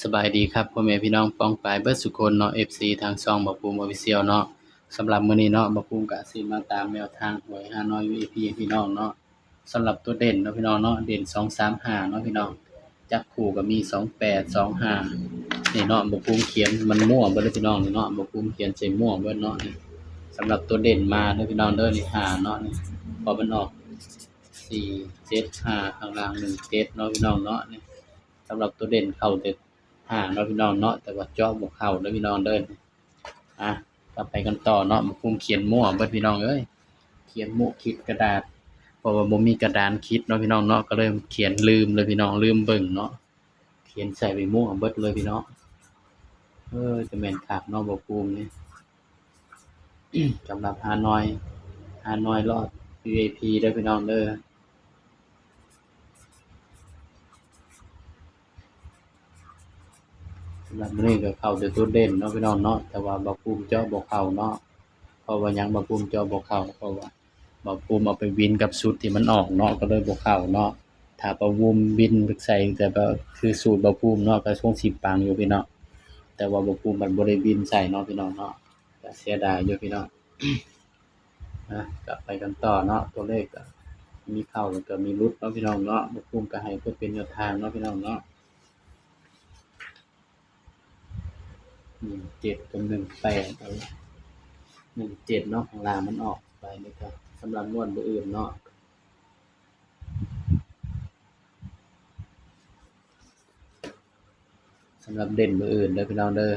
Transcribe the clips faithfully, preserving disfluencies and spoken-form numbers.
สบายดีครับพ่อแม่พี่น้องป้องปายเบิดสุคนเนาะ เอฟซี ทางช่องบ่าวภูมิ Official เนาะ สำหรับมื้อนี้เนาะ บ่าวภูมิก็สิมาตามแนวทางหวยฮานอย วี ไอ พี ให้พี่น้องเนาะ สำหรับตัวเด่นเนาะพี่น้องเนาะ เด่น สอง สาม ห้า เนาะพี่น้อง จับคู่ก็มี สอง แปด สอง ห้า นี่เนาะ บ่าวภูมิเขียนมันมั่วเบิดเลยพี่น้องเนาะ บ่าวภูมิเขียนใส่มั่วเบิดเนาะ สำหรับตัวเด่นมาเด้อพี่น้องเด้อ นี่ ห้า เนาะ นี่ พอมันออก สี่ เจ็ด ห้า ข้างล่าง หนึ่ง เจ็ด เนาะพี่น้องเนาะ นี่ สำหรับตัวเด่นเข้าแต่ ห้า เนาะพี่น้องเนาะ แต่ว่าเจาะบ่เข้าเด้อพี่น้องเด้อ อ่ะ ก็ไปกันต่อเนาะ บ่าวภูมิเขียนมั่วเบิดพี่น้องเอ้ย เขียนมั่วขีดกระดาษ เพราะว่าบ่มีกระดานขีดเนาะพี่น้องเนาะ ก็เลยเขียนลืมเลยพี่น้อง ลืมเบิ่งเนาะ เขียนใส่ใบมั่วเบิดเลยพี่น้อง เออ จะแม่นคักเนาะ บ่าวภูมินี่ สำหรับฮานอย ฮานอยรอด วี ไอ พี เด้อพี่น้องเด้อ สำหรับมื้อนี้ก็เข้าแต่ตัวเด่นเนาะพี่น้องเนาะ แต่ว่าบ่าวภูมิเจาะบ่เข้าเนาะ เพราะว่าหยังบ่าวภูมิเจาะบ่เข้า เพราะว่าบ่าวภูมิเอาไปวินกับชุดที่มันออกเนาะ ก็เลยบ่เข้าเนาะ ถ้าบ่าวภูมิวินใส่แต่ว่าคือสูตรบ่าวภูมิเนาะ ก็คงสิปังอยู่พี่น้อง แต่ว่าบ่าวภูมิมันบ่ได้วินใส่เนาะพี่น้องเนาะ ก็เสียดายอยู่พี่น้อง นะ ก็ไปกันต่อเนาะ ตัวเลขก็มีเข้าแล้วก็มีหลุดเนาะพี่น้องเนาะ บ่าวภูมิก็ให้เพื่อเป็นแนวทางเนาะพี่น้องเนาะ หนึ่งเจ็ด กับ หนึ่งแปด เอา หนึ่งเจ็ด เนาะ ข้างล่างมันออกไปนี่ก็สำหรับงวดมื้ออื่นเนาะ สำหรับเด่นมื้ออื่นเด้อพี่น้องเด้อ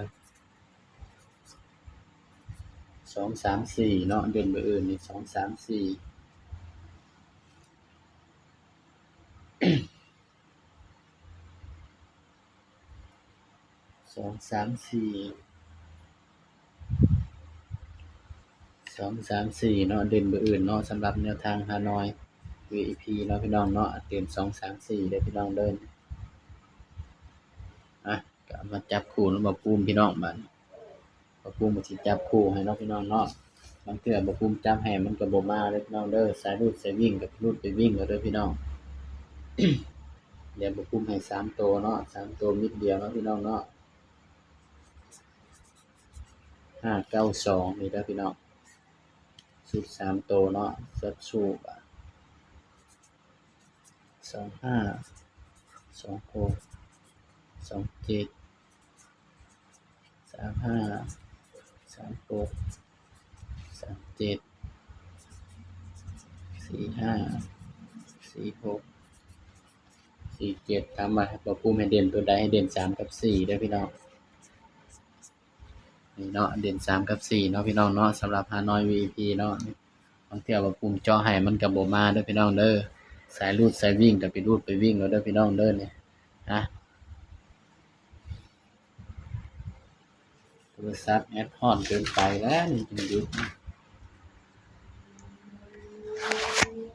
สอง สาม สี่ เนาะ เด่นมื้ออื่นนี่ สอง สาม สี่ สอง สาม สี่ สอง สาม สี่ เนาะ เด่นมื้ออื่นเนาะ สำหรับแนวทางฮานอย วี ไอ พี เนาะพี่น้องเนาะ เด่น สอง สาม สี่ เด้อพี่น้องเด้อ อ่ะ ก็เอามาจับคู่เนาะ บ่าวภูมิพี่น้อง บัดนี้ บ่าวภูมิก็สิจับคู่ให้เนาะพี่น้องเนาะ บางเทื่อบ่าวภูมิจับให้มันก็บ่มาเด้อพี่น้องเด้อ สายรูดสายวิ่งก็รูดไปวิ่งเอาเด้อพี่น้อง เดี๋ยวบ่าวภูมิให้สามตัวเนาะ สามตัวเม็ดเดียวเนาะพี่น้องเนาะ ห้าเก้าสอง นี่เด้อพี่น้อง ชุดสามตัวเนาะ จับคู่ สองห้า สองหก สองเจ็ด สามห้า สามหก สามเจ็ด สี่ห้า สี่หก สี่เจ็ด ถามว่าบ่าวภูมิให้เด่นตัวใด ให้เด่น สาม กับ สี่ เด้อพี่น้อง นี่เนาะ เด่น สาม กับ สี่ เนาะพี่น้องเนาะ สำหรับฮานอย วี ไอ พี เนาะ บางเทื่อบ่าวภูมิเจาะให้มันก็บ่มาเด้อพี่น้องเด้อ สายรูดสายวิ่งก็ไปรูดไปวิ่งเอาเด้อพี่น้องเด้อ นี่ นะ โทรศัพท์แอดฮ้อนเกินไปแล้ว นี่จึงหยุด